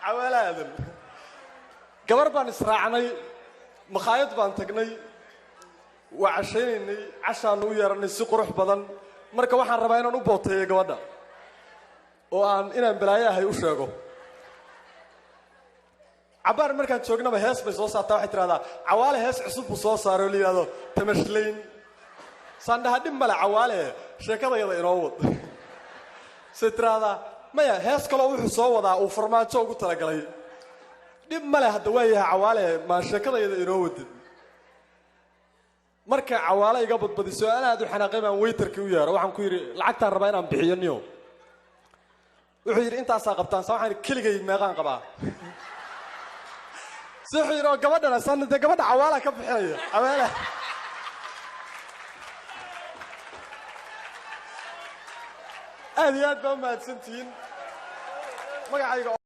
Cawaale Aadan, gabar baan israacnay, makhaayad baan tagnay, waa cashaynaynay, cashaanu u yeeranay si qurux badan. Marka waxaan rabaa inaan u booteeyo gabadha oo aan inaan balaayo ahay u sheego. Cabbaar markaan joognaba hees bay soo saartaa. Waxay tidhahdaa, "Cawaale hees cusub buu soo saaray oo la yidhahdo Tamashlayn." Saan dhahaa, "Dhib male Cawaale, sheekadayada inoo wad." Say tidhaahdaa, "Maya, hees kaloo wuxuu soo wadaa uu Farmaajo ugu talagalay." "Dhib male, hadda waa yahay Cawaale, maa sheekadayada inoo wadid?" Marka Cawaale iga badbadiso, aan aad u xanaaqay, baan waiterkii u yeero. Waxaan ku yidhi, "Lacagtaan rabaa inaan bixiyo niyo." Wuxuu yidhi, "Intaasaa qabtaan." Sa waxaan, "Keligay meeqaan qabaa?" Si wuxuu yidhi, "Oo gabadhana?" San, "Dee gabadha Cawaala ka bixinaya, Cawaala." Aad iyo aad baa umahadsantihiin. Magacayga